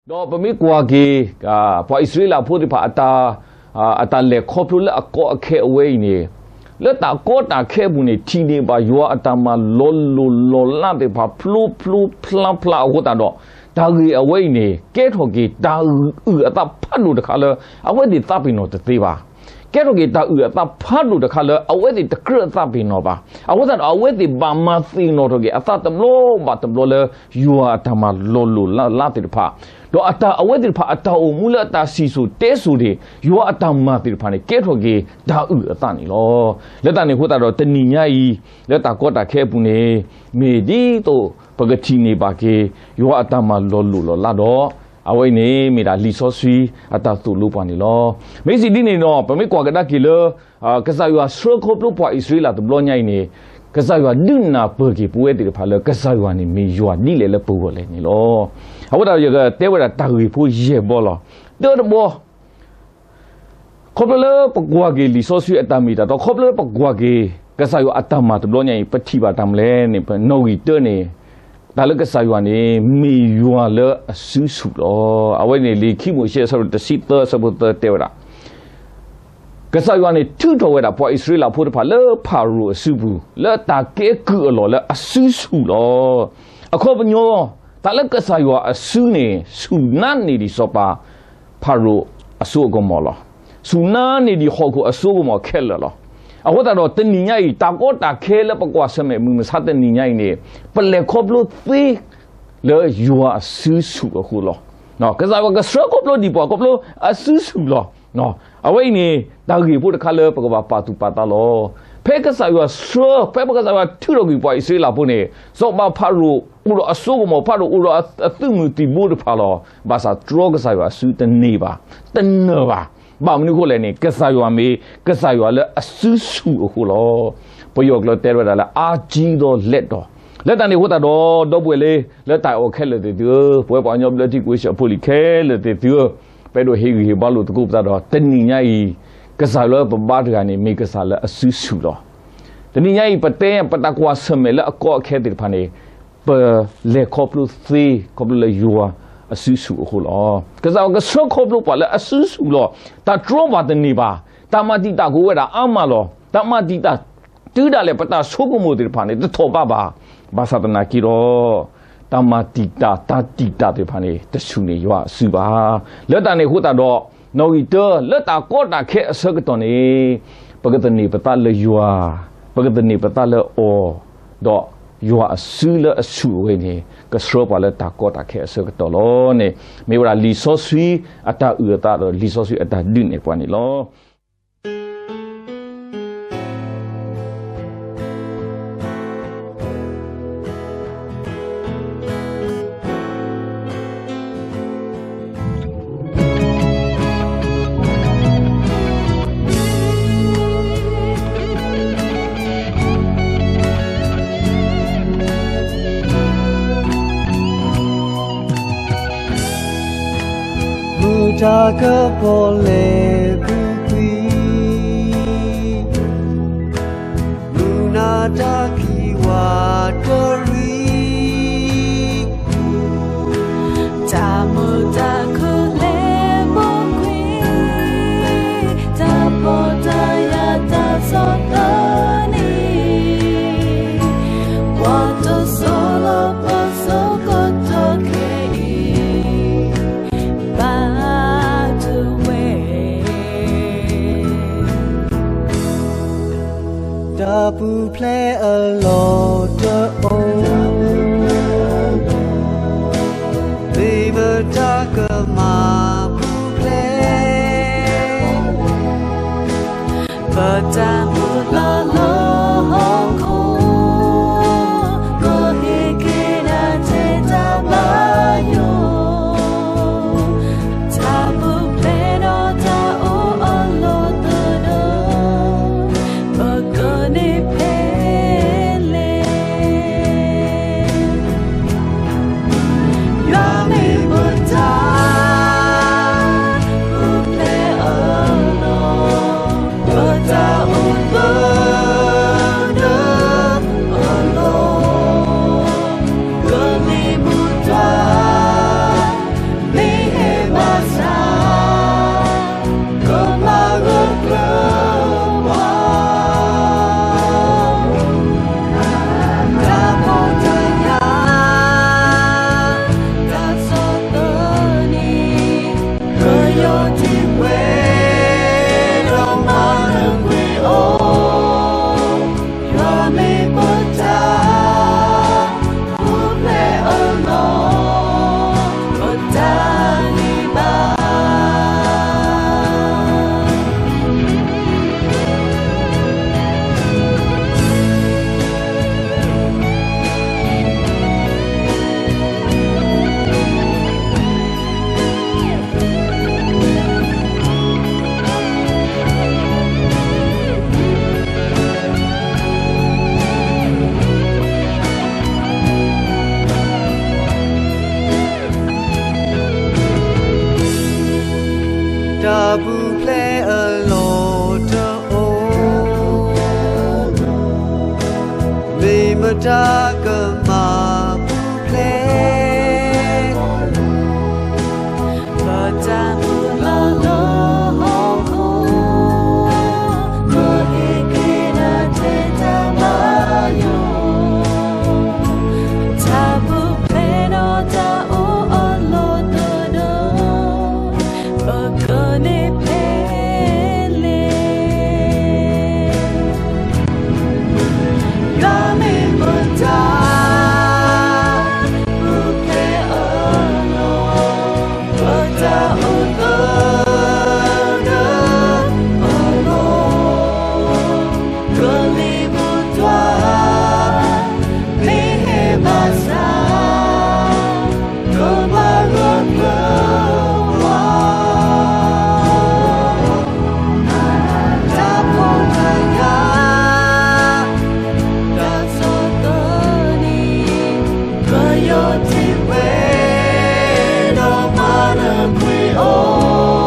ဒီးပမ့ၢ်ကွၢ်က့ၤ ပှၤအံၣ်စရ့လးဖိသ့ၣ်တဖၣ် အတၢ်လဲၤခီဖျိလၢအကီအခဲအဝဲအံၤန့ၣ်, လၢတၢ်ကီတၢ်ခဲအပူၤန့ၣ် ထံၣ်န့ၢ်ဘၣ်ယွၤအတၢ်မၤလီၤလိၢ်လီၤလးသ့ၣ်တဖၣ် ဖျိဖျိဖျါဖျါအဃိသတးဒီး, တၢ်ဂ့ၢ်အဝဲအံၤန့ၣ် ကဲထီၣ်က့ၤတၢ်အုၣ်အသးဖးဒိၣ်တခါလၢ အဝဲသ့ၣ်သးပ့ၤနီၣ်တသ့ဘၣ်. ကဲထီၣ်က့ၤတၢ်အုၣ်အသးဖးဒိၣ်တခါလၢ အဝဲသ့ၣ်တကြၢးသးပ့ၤနီၣ်ဘၣ်. အဃိသတးဒီး အဝဲသ့ၣ်ဘၣ်မၤသ့ၣ်နီၣ်ထီၣ်က့ၤအသးတဘျီဘၣ်တဘျီလၢ ယွၤအတၢ်မၤလီၤလိၢ်လီၤလးသ့ၣ်တဖၣ်, ဒီးအတၢ်အဝဲသ့ၣ်တဖၣ်အတၢ်အိၣ်မူလၢအတၢ်စံၣ်စိၤတဲစိၤန့ၣ် ယွၤအတၢ်မၤသ့ၣ်တဖၣ်န့ၣ် ကဲထီၣ်က့ၤတၢ်အုၣ်အသးန့ၣ်လီၤ. လၢတၢ်န့ၣ်အဃိသတးဒီး တနံၤညါအံၤ လၢတၢ်ကီတၢ်ခဲအပူၤန့ၣ် မ့ၢ်ဒ်သိးပကထံၣ်န့ၢ်ဘၣ်က့ၤ ယွၤအတၢ်မၤလီၤလိၢ်လီၤလးဒီး အဝဲအံၤန့ၣ် မ့ၢ်ဒၣ်လံာ်စီဆှံအတၢ်သိၣ်လိပှၤန့ၣ်လီၤ. မ့ၢ်စံးဒ်န့ၣ်ဒီး ပမ့ၢ်ကွၢ်ကဒါက့ၤလၢ ကစၢ်ယွၤဆှၢခီဖျိပှၤအံၣ်စရ့လးတဘျီညါအံၤန့ၣ်, ကစၢ်ယွၤဒုးနၢ်ပၢၢ်က့ၤပဝဲသ့ၣ်တဖၣ်လၢ ကစၢ်ယွၤန့ၣ်မ့ၢ်ယွၤဒ်လဲၣ်လၢပဂီၢ်လဲၣ်န့ၣ်လီၤ. အဃိသတးဒီးယကတဲဝဲဒၣ်တၢ်ဂ့ၢ်ဖိယဲၢ်ဘီလီၤ. တၢတဘီ ခီဖျိလၢပကွၢ်က့ၤလံာ်စီဆှံအတၢ်မ့ၢ်တၢ်တီ, ခီဖျိလၢပကွၢ်က့ၤ ကစၢ်ယွၤအတၢ်မၤတဘျီညါအံၤ ပထံၣ်ဘၣ်တၢ်မနုၤလဲၣ်န့ၣ် ပနီၣ်ဂံၢ်တၢန့ၣ်, တၢ်လၢကစၢ်ယွၤန့ၣ် မ့ၢ်ယွၤလၢအစုဆူၣ်လီၤ. အဝဲန့ၣ်လံာ်ခံမိၤၡ့အဆၢဒိၣ်တဆံသၢအဆၢဖိသၢတဲဝဲဒၣ် ကစၢ်ယွၤန့ၣ်ထုးထီၣ်ဝဲဒၣ်ပှၤအံၣ်စရ့လးဖိတဖၣ်လၢဖၤရိၤအစုပူၤ လၢတၢ်ကဲကုၢ်အလီၢ်လၢအစုဆူၣ်လီၤ. အခီပညီ, တၢ်လၢကစၢ်ယွၤအစုန့ၣ် ဆူၣ်နါန့ၢ်ဒံးစီၤပၤ ဖၤရိၤအစိအကမီၤလီၤ. ဆူၣ်နါန့ၢ်ဒံးဟီၣ်ခိၣ်အစိကမီၤခဲလၢာ်လီၤ. အဃိသတးဒီးတနံၤညါအံၤ တၢ်ကီတၢ်ခဲလၢပကွၢ်ဆၢၣ်မဲာ်မုၢ်မဆါတနံၤညါအံၤန့ၣ် ပလဲၤခီဖျိသ့ လၢယွၤအစုဆူၣ်အဃိလီၤ. ကစၢ်ယွၤကဆှၢခီဖျိဒံးပှၤခီဖျိအစုဆူၣ်လီၤ. အဝဲအံၤန့ၣ် တၢ်ဂ့ၢ်ဖိတခါလၢပကဘၣ်ပာ်သူၣ်ပာ်သးလီၤ. ဖဲကစၢ်ယွၤဆှၢ, ဖဲပကစၢ်ယွၤထုးထီၣ်ကွံာ်ပှၤအံၣ်စရ့လးဖိန့ၣ် စီၤပၤဖၤရိၤအိၣ်ဒီးအစိကမီၤ, ဖၤရိၤအိၣ်ဒီးအသုးမုၢ်သံၣ်ဘိတဖၣ်လီၤ. ဘၣ်ဆၣ်တြီကစၢ်ယွၤအစုတန့ၢ်ဘၣ်, တနၢၤဘၣ်. ဘၣ်မနုၤအဃိလဲၣ်န့ၣ် ကစၢ်ယွၤမ့ၢ်ကစၢ်ယွၤလၢအစုဆူၣ်အဃိလီၤ. ပယီၤကျိာ်တဲဝဲဒၣ်လၢ အါကြီးသောလက်တော်, လၢတၢ်န့ၣ်အဃိသတးဒီး ဒီပုၢ်ဝဲၢ်လၢ လၢတၢ်အဲၣ်အီၤခဲလၢာ်သ့ၣ်သုဧၢ, ပဝဲပှၤကညီဘျၢထံခဝ့ၡၢၣ်ဖိလံၤခဲလၢာ်သ့ၣ်သုဧၢ, ပအဲၣ်ဒိးဟ့ၣ်ဂံၢ်ဟ့ၣ်ဘါလိာ်သကိးပသးဒီး တနံၤညါအံၤ ကစၢ်လၢပဘါတဂၤန့ၣ် မ့ၢ်ကစၢ်လၢအစုဆူၣ်လီၤ. တနံၤညါအံၤ ပတဲပတၢ်ကွၢ်ဆၢၣ်မဲာ်လၢအကီအခဲသ့ၣ်တဖၣ်န့ၣ် ပလဲၤခီဖျိသ့ ခီဖျိလၢယွၤအစုဆူၣ်အဃိလီၤ. ကစၢ်ယွၤကဆှၢခီဖျိပှၤလၢအစုဆူၣ်လီၤ. တၢ်တြီပှၤတန့ၢ်ဘၣ်. တၢ်မၤတံာ်တာ်ကအိၣ်ဝဲဒၣ်အါမးလီၤ. တၢ်မၤတံာ်တာ်တုၤဒၣ်လဲာ် ပတၢ်ဆိကမိၣ်သ့ၣ်တဖၣ်န့ၣ် တထီၣ်ဘးဘၣ်. ဘၣ်ဆၣ်သနာ်က့ဒီး တၢ်မၤတံာ်တာ် တၢ်တံာ်တာ်သ့ၣ်တဖၣ်န့ၣ် တဆူၣ်န့ၢ်ယွၤအစုဘၣ်. လၢတၢ်န့ၣ်အဃိသတးဒီး နီၣ်ဂံၢ်တၢ လၢတၢ်ကီတၢ်ခဲအဆၢကတီၢ်န့ၣ် ပကသန့ၤပသးလၢယွၤ, ပကသန့ၤပသးလၢအီၤ, ဒီးယွၤအစုလၢအဆူၣ်အဝဲန့ၣ် ကဆှၢပှၤလၢတၢ်ကီတၢ်ခဲအဆၢကတီၢ်လီၤန့ၣ် မ့ၢ်ဝဲဒၣ်လံာ်စီဆှံအတၢ်အုၣ်အသးဒီးလံာ်စီဆှံအတၢ်ဒုးနဲၣ်ပှၤန့ၣ်လီၤ. မုၢ်တၢ်ကပီၤလဲၤဘုကွံာ်, မုၢ်နၤတၢ်ခံးဝးတရံး, တၢ်မုာ်တၢ်ခုၣ်လဲၤဘိကွံာ်, တၢ်ပီးတၢ်ယၢ်တၢ်ဆီၣ်သနံၤ, ပှၤတစိၢ်လီၤပစိကတီၢ်ခဲအံၤ ဘၣ်တဝဲ, တၢ်ပူၤဖျဲးအ တ့ၢ်ဝဲဒီးမၤနၢၤကွံာ်အီၤ